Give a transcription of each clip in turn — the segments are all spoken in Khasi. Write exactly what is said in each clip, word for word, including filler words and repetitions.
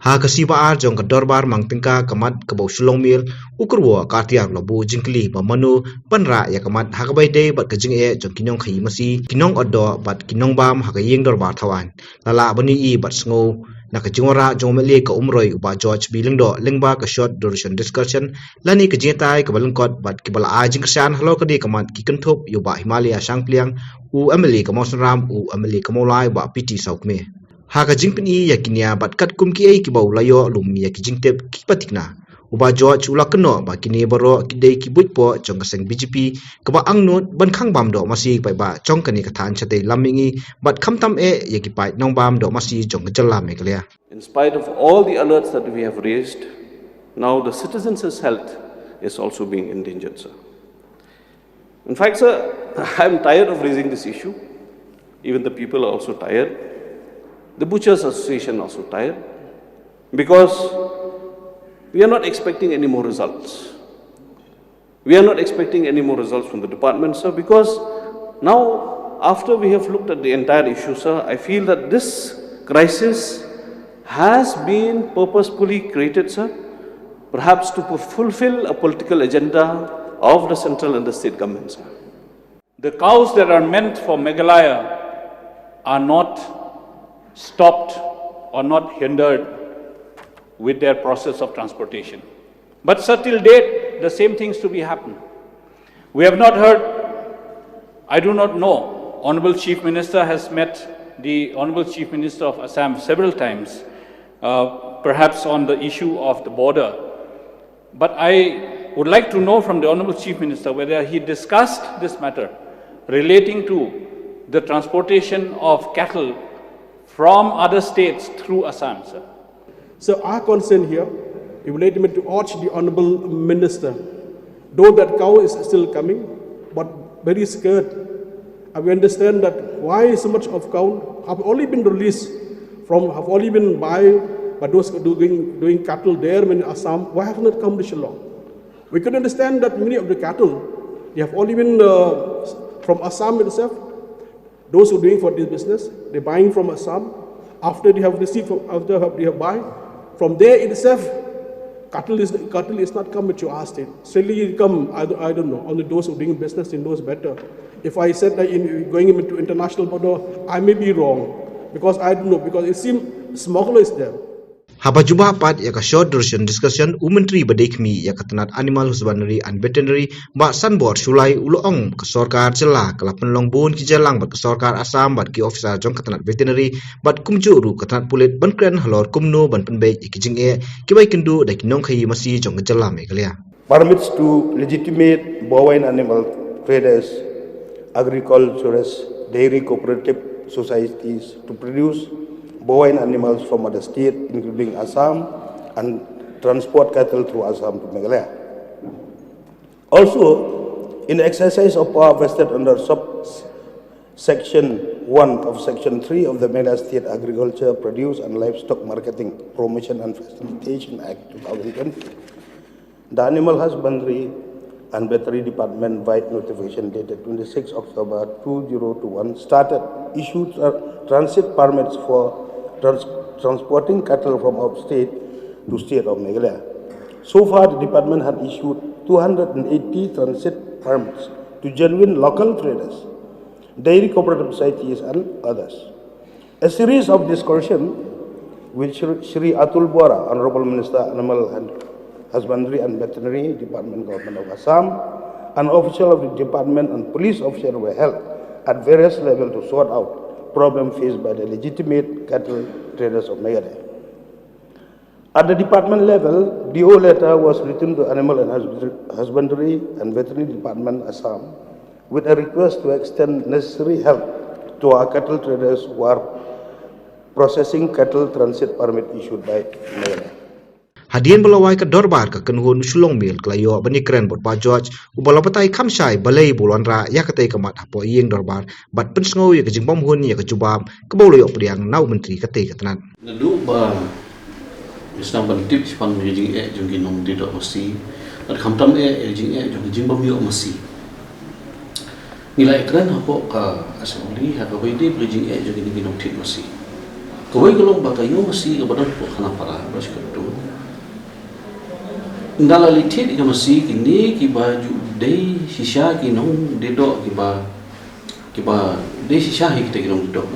Ha ka sngi ba ar jong ka dorbar mang tyngka ka mat kaba u Shillong Mail u kyrwoh ka atiar u la buh jingkylli ba mano ban rah ïa ka mat ha kaba ïadei bad ka jingeh jong ki nongkhaïi masi, ki nongotdoh bad ki nongbam ha ka ïing dorbar thaw aiñ. La lah ban ïohi bad sngew na ka jingwanrah jong u M L A ka Umroi u Bah George B Lyngdoh lyngba ka short duration discussion lane ka jingïatai kaba lyngkot bad kiba la ai jingkyrshan halor kane ka mat ki kynthup ïa u Bah Himalaya Shangpliang, u M L A ka Mawsynram, u M L A ka Mawlai u Bah P T Sawkmie. Ha ka jingpyni ïa ki nia bad katkum kiei kiba u la ïoh lum ïa ki jingtip kiba thikna, u Bah George u la kynnoh ba kine baroh ki dei ki buit poh jong ka seng B J P kaba angnud ban khang bam doh masi paidbah jong kane ka thaiñ shatei lam mihngi bad khamtam eh ïa ki paid nongbam doh masi jong ka jylla Meghalaya. In spite of all the alerts that we have raised, now the citizens' health is also being endangered, sir. In fact, sir, I'm tired of raising this issue. Even the people are also tired. The Butchers Association also tired because we are not expecting any more results. We are not expecting any more results from the department, sir, because now, after we have looked at the entire issue, sir, I feel that this crisis has been purposefully created, sir, perhaps to pu-, fulfill a political agenda of the central and the state government, sir. The cows that are meant for Meghalaya are not stopped or not hindered with their process of transportation. But, sir, till date, the same things to be happened. We have not heard, I do not know, Honorable Chief Minister has met the Honorable Chief Minister of Assam several times, uh, perhaps on the issue of the border. But I would like to know from the Honorable Chief Minister whether he discussed this matter relating to the transportation of cattle from other states through Assam, sir. So our concern here, we would like to urge the Honorable Minister, though that cow is still coming, but very scared. And we understand that why so much of cow have only been released from, have only been by, by those doing, doing cattle there in Assam, why have not come to Shillong? We could understand that many of the cattle, they have only been, uh, from Assam itself. Those who are doing for this business, they're buying from Assam. After they have received, from, after have, they have buy, from there itself, cattle is, cattle is not come to our state. Still it come, I don't, I don't know. Only those who are doing business, they knows better. If I said that in going into international border, I may be wrong because I don't know, because it seems smuggler is there. Haba jubab pat ïa ka short duration discussion, u Myntri ba dei khmih ïa ka tnat Animal Husbandry and Veterinary, Bah Sanbor Shullai, u la ong ka sorkar jylla ka la pynlong bun ki jingïalang bad ka sorkar Assam bad ki officer jong ka tnat veterinary bad kumjuh ruh ka tnat pulit ban kren halor kumno ban pynbeit ïa ki jingeh kiba ïakynduh da ki nongkhaïi masi jong ka jylla Meghalaya. Permits to legitimate bovine animal traders, agriculturists, dairy cooperative societies to produce bovine animals from other state, including Assam, and transport cattle through Assam to Meghalaya. Also, in exercise of power vested under sub-section one of Section three of the Meghalaya State Agriculture Produce and Livestock Marketing Promotion and Facilitation Act two thousand twenty, the Animal Husbandry and Veterinary Department, via notification dated twenty-six October two thousand twenty-one, started issue tra-, transit permits for trans-, transporting cattle from upstate to state of Meghalaya. So far, the department had issued two hundred and eighty transit permits to genuine local traders, dairy cooperative societies, and others. A series of discussion with Shri, Shri Atul Bora, Honorable Minister, Animal and Husbandry and Veterinary Department, Government of Assam, and official of the department and police officer were held at various levels to sort out problem faced by the legitimate cattle traders of Meghalaya. At the department level, D O letter was written to Animal and Husbandry, Husbandry and Veterinary Department, Assam, with a request to extend necessary help to our cattle traders who are processing cattle transit permit issued by Meghalaya. Hadien ba la wai ka dorbar ka kynhun u Shillong Mail ka la ïoh ban ïakren bad Bah George, uba la batai kham shai balei ba u la wanrah ïa katei ka mat hapoh ïing dorbar bad pynsngew ïa ka jingbymhun ïa ka jubab kaba u la ïoh pdiang na u Myntri katei ka tnat. Naduh ba ngi sdang ban tip shaphang ïa ka jingeh jong ki nongdie doh masi, bad khamtam eh ïa ka jingeh jong ka jingbymïoh masi, ngi la ïakren hapoh ka Assembly ha kaba ïadei bad ka jingeh jong kine ki nongthied masi. Kawei ka long ba ka ïew masi kaba don hapoh Khanapara, ba shi katto. Ynda la leit thied ïa ka masi, kine kiba ju dei shisha ki nongdie doh kiba, kiba dei shisha hi kita ki nongdie doh.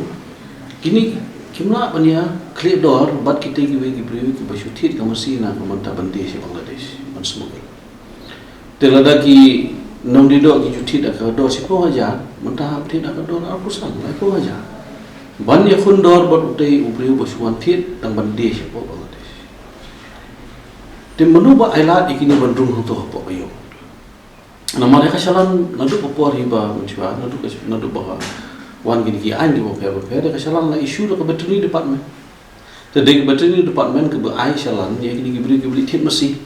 Kine kim lah ban ïa khlieh dor bad kita kiwei ki briew kiba shu thied ïa ka masi na ka bynta ban die sha Bangladesh, ban smuggle. Te lada ki nongdie doh ki ju thied ha ka dor shiphew hajar, mynta hap thied ha ka dor arphew san, laiphew hajar. Ban ïakhun dor bad utei u briew ba shu wan thied tang ban die shapoh Bangladesh. Te mano ba ai lad ïa kine ban rung hangto hapoh ka ïew? Namar ïa ka shalan naduh ka por hi ba mynshuwa, naduh ka, naduh ba wan kine ki aiñ kiba pher ba pher, ïa ka shalan la issue da ka Veterinary Department. Te dei ka Veterinary Department kaba ai shalan ïa kine ki briew kiba leit thied masi.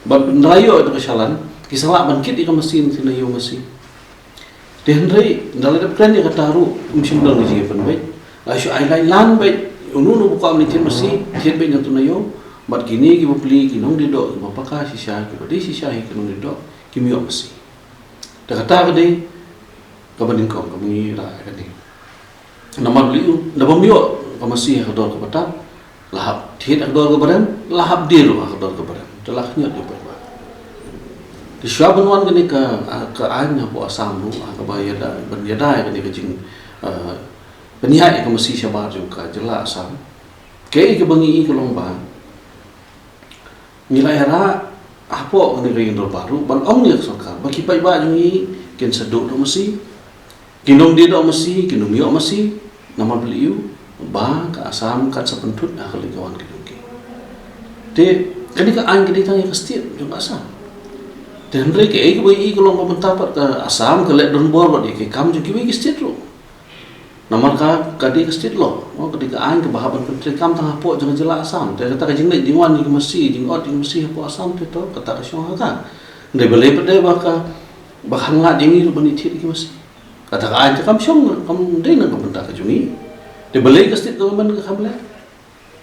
Bad ynda la ïoh ïa ka shalan, ki sa lah ban kit ïa ka masi na ka ïew masi. Te hynrei ynda la dep kren ïa kata ruh, ym shym don ka jingïapynbeit. La shu ai lait lan beit, uno uno ba kwah ban thied masi, thied beit na ka ïew. Bad kine kiba plie, ki nongdie doh kiba paka shisha, kiba dei shisha hi ki nongdie doh, kim ïoh masi. Te kata ka dei kaba nyngkong kaba ngi rah ïa kane. Namar balei? Ynda bym ïoh ka masi ha ka dor kaba tad, la hap thied ha ka dor kaba rem, la hap die ruh ha ka dor kaba rem. Te la khñiot ïa u paidbah. Te shuwa ban wan kane ka, ka aiñ hapoh Assam ruh, ha kaba ïada, ban ïada ïa kane ka jing, eh, pynïaid ïa ka masi shabar jong ka jylla Assam. Kaei kaba ngi i ka long ba ngi la ïarap hapoh kane ka ïing dorbar ruh ban ong ïa ka sorkar ba ki paidbah jong ngi kin sa duh doh masi, kin ym die doh masi, kin ym ïoh masi. Namar balei? Ba ka Assam kan sa pynthut ha ka leit ka wan ka jong ki. Te kane ka aiñ ka dei tang ïa ka state jong ka Assam. Te hynrei kaei kaba ngi i ka long ba mynta pat ka Assam ka leh donbor bad ïa ki kam jong kiwei ki state ruh. Namar ka, ka dei ka state law, ka dei ka aiñ kaba hap ban pyntreikam tang hapoh jong ka jylla Assam. Te kata ka jingleit jingwan jong ki masi, jingot jong ki masi hapoh Assam te to, kata ka shong ha ka. Hynrei balei pat dei ba ka, ba khanglad jong ngi ruh ban ïathied ïa ki masi? Kata ka aiñ te kam shong, kam dei na ka bynta ka jong ngi. Te balei ka state government ka kam leh?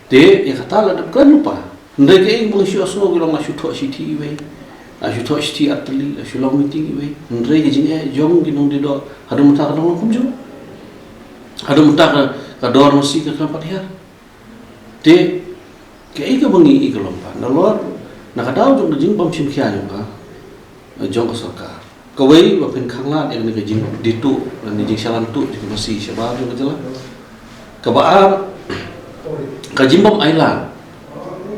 Te ïa kata la dep kren lypa. Hynrei kaei ba ngi shu ïohsngew ka long la shu thoh shithi iwei, la shu thoh shithi ar tylli, la shu long meeting iwei. Hynrei ka jingeh jong ki nongdie doh haduh mynta ka dang long kumjuh. Haduh mynta ka, ka dor masi ka khlem pat hiar. Te kaei kaba ngi i ka long ba nalor na ka daw jong ka jingbym shim khia jong ka, jong ka sorkar. Kawei ba phin khanglad ïa kane ka jingdie tuh lane jingshalan tuh jong ka masi shabar jong ka jylla. Kaba ar, ka jingbym ai lad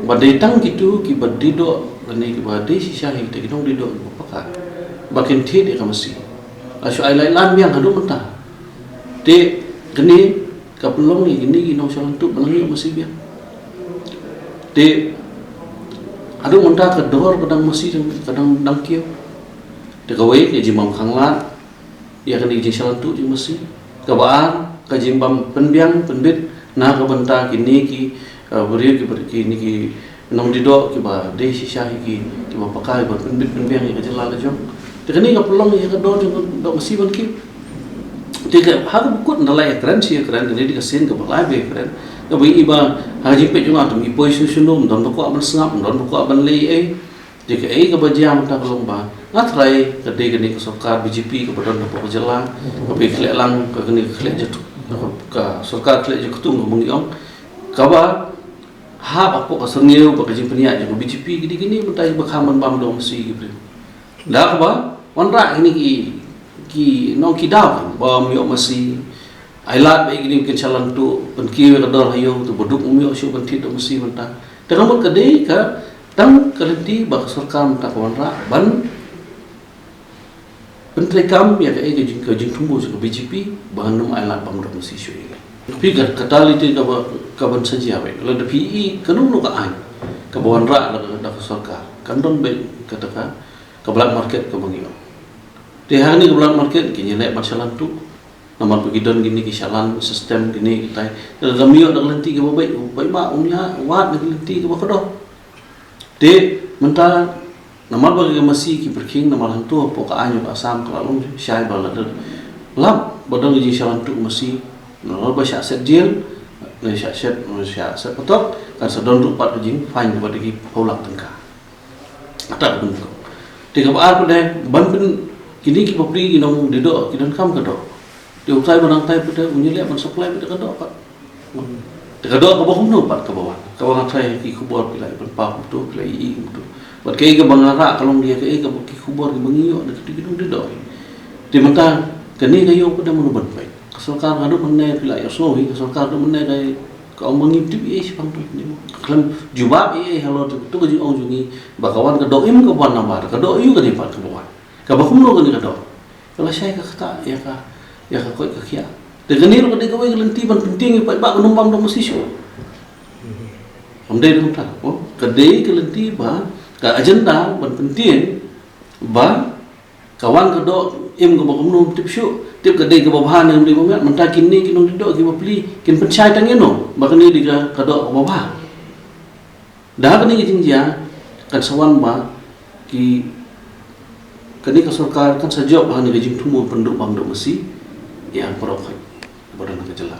ba dei tang kito kiba die doh lane kiba dei shisha hi kita ki nongdie doh kiba paka ba kin thied ïa ka masi. La shu ai lait lan biang haduh mynta. Te kane ka pynlong ïa kine ki nongshalan tuh ba nang ïoh masi biang. Te haduh mynta ka dor ka dang masi dang, ka dang, dang kiew. Te kawei ka jingbym khanglad ïa kane ka jingshalan tuh jong masi. Kaba ar, ka jingbym pynbiang pynbit na ka bynta kine ki, eh, briew ki, kine ki nongdie doh kiba dei shisha hi ki, kiba paka, kiba pynbit pynbiang ïa ka jylla la jong. Te kane ka pynlong ïa ka dor jong ka doh masi ban kiew. Te ka, ha kaba kut ynda la ïakren shi ïakren, kane dei ka sien kaba lai ba ïakren. Kaba ïa i ba ha ka jingpeit jong nga te ym i poi shuh shuh, ym don ba kwah ban sngap, ym don ba kwah ban leh ei. Te kaei kaba jia mynta ka long ba nga tharai ka dei kane ka sorkar B J P kaba don hapoh ka jylla, kaba ïakhleh lang ka, kane ka khleh jatu, ka sorkar khleh jatu kaba ngi ong, kaba hap hapoh ka syrngiew ba ka jingpynïaid jong ka B J P ki dei kine mynta ba kham ban bam doh masi ki briew. Da kaba wanrah kine ki, ki nong ki daw ba ym ïoh masi, ai lad ba ïa kine kin shalan tuh, pynkiew ïa ka dor ha ïew, te ba duk ym ïoh shuh ban thied doh masi mynta. Te ka mut ka dei ka tang ka lynti ba ka sorkar mynta ka wanrah ban pyntreikam ïa kaei ka jing, ka jingthmu jong ka B J P ba ngin ym ai lad bam doh masi shuh ïa ki. Phi, ka, kata lynti kaba, kaban sa jia beit. Lada phi i kano kano ka aiñ kaba wanrah da, da ka sorkar, kan don beit kata ka, ka black market kaba ngi ong. Te hangne ka black market kin ïaleh ban shalan tuh. Namar ba ki don kine ki shalan system kine kitai. Lada ym ïoh da ka lynti kaba beit, u paidbah un ïa wad na ka lynti kaba kordor. Te mynta namar ba ka masi ki pyrkhing, namar hangto hapoh ka aiñ ka Assam ka la long shai ba lada lap ba don ka jingshalan tuh masi, namar ba shah set jail, ne shah set, shah set patok, kan sa don ruh pat ka jingfine ba dei ki phew lak tyngka. Kata ka bynta. Te kaba ar pat de ban pyn, kine ki bapli ki nongdie doh ki donkam ka doh. Te u trai ba nang tai pat de un ïaleh ban supply pat de ka doh pat. Te ka doh kaba kumno pat kaba wan, kaba nga tharai ki khubor phi la ïa pynpaw kumto, phi la ïa i kumto. Bad kaei kaba nga rah ka long ïa kaei kaba ki khubor kiba ngi ïoh na kito ki nongdie doh. Te mynta kane ka ïoh ka dei mano ban peit. Ka sorkar ka dei mynne phi la ïohsngew hi, ka sorkar dei mynne ka, ka ong ba ngim tip ei ei shaphang to ne. Khlem jubab ei ei halor to ka jingong jong ngi ba ka wan ka doh im kaba wan namar ka doh aïu kane pat kaba wan. Kaba kumno kane ka doh. Ka la shai ka ktah ïa ka, ïa ka koit ka khiah. Te kane ruh ka dei kawei ka lynti ban pyntieng ïa u paidbah ba ym bam doh masi shuh. Kam dei ruh kumta. Oh, ka dei ka lynti ba ka agenda ban pyntieng ba ka wan ka doh im kaba kumno tip shuh, tip ka dei kaba bha ne ym dei ba miat, mynta kine ki nongdie doh kiba plie kin pynshai tang ïano ba kane dei ka, ka doh kaba bha. Da kane ka jingjia kan sa wan ba ki, kane ka sorkar kan sa jop ha kane ka jingthmu pynduh bam doh masi ïa baroh khoit ba don ha ka jylla.